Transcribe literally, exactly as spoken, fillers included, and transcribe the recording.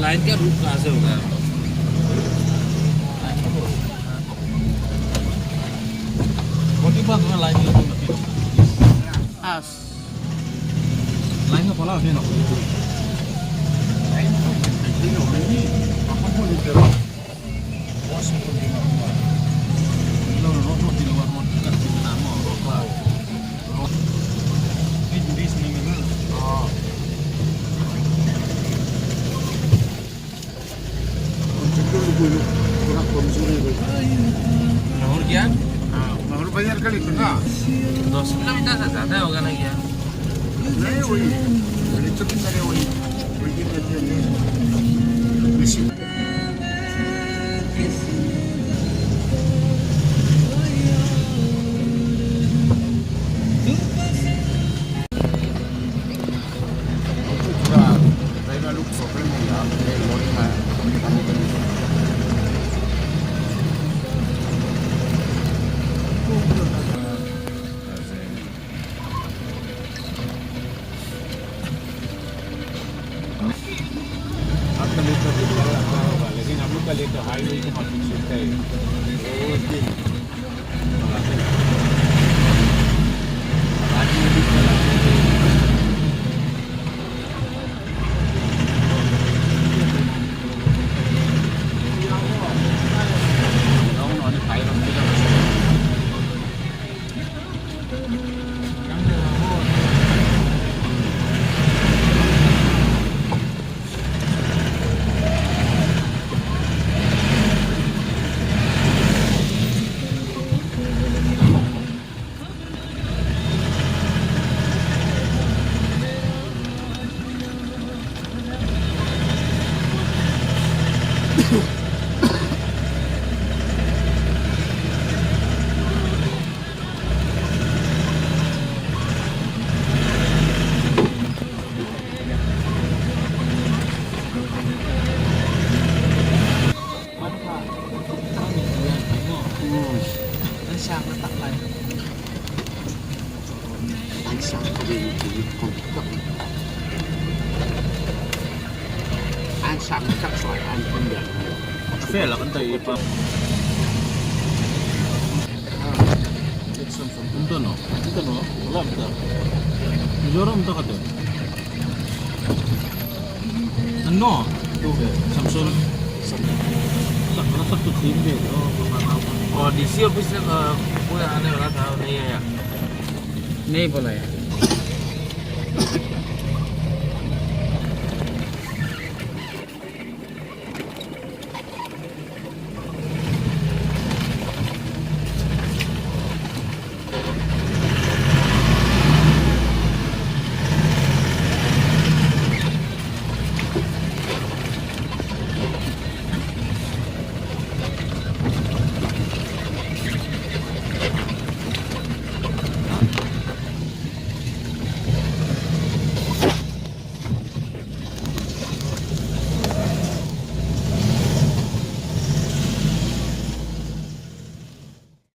लाइन का रूट कहाँ से होगा? कौन सी बात में लाइन नहीं होती? As. Lain na pala, no? और क्या? हाँ, और बाजार का लिखो ना। दस किलोमीटर से ज़्यादा होगा ना क्या? नहीं, वही। वही तो कितना है, वही। वही कितना है, वही। आपका लिए तो दिल्ली का होगा, लेकिन हम लोग का लिए तो हाईवे ही बहुत सुविधा है। रोज दिन। An sang na tak lai. An sang ka ding ki kong tak. An sang na tak soi an pun ya. Fe la kan tai pa. An ta no. An ta no. Lam ta. Joram ta ka te. Ano? Samson. Tak, ano tak tu tim de. Oh, D C office में, अ, कोई आने वाला था, नहीं आया। नहीं बुलाया।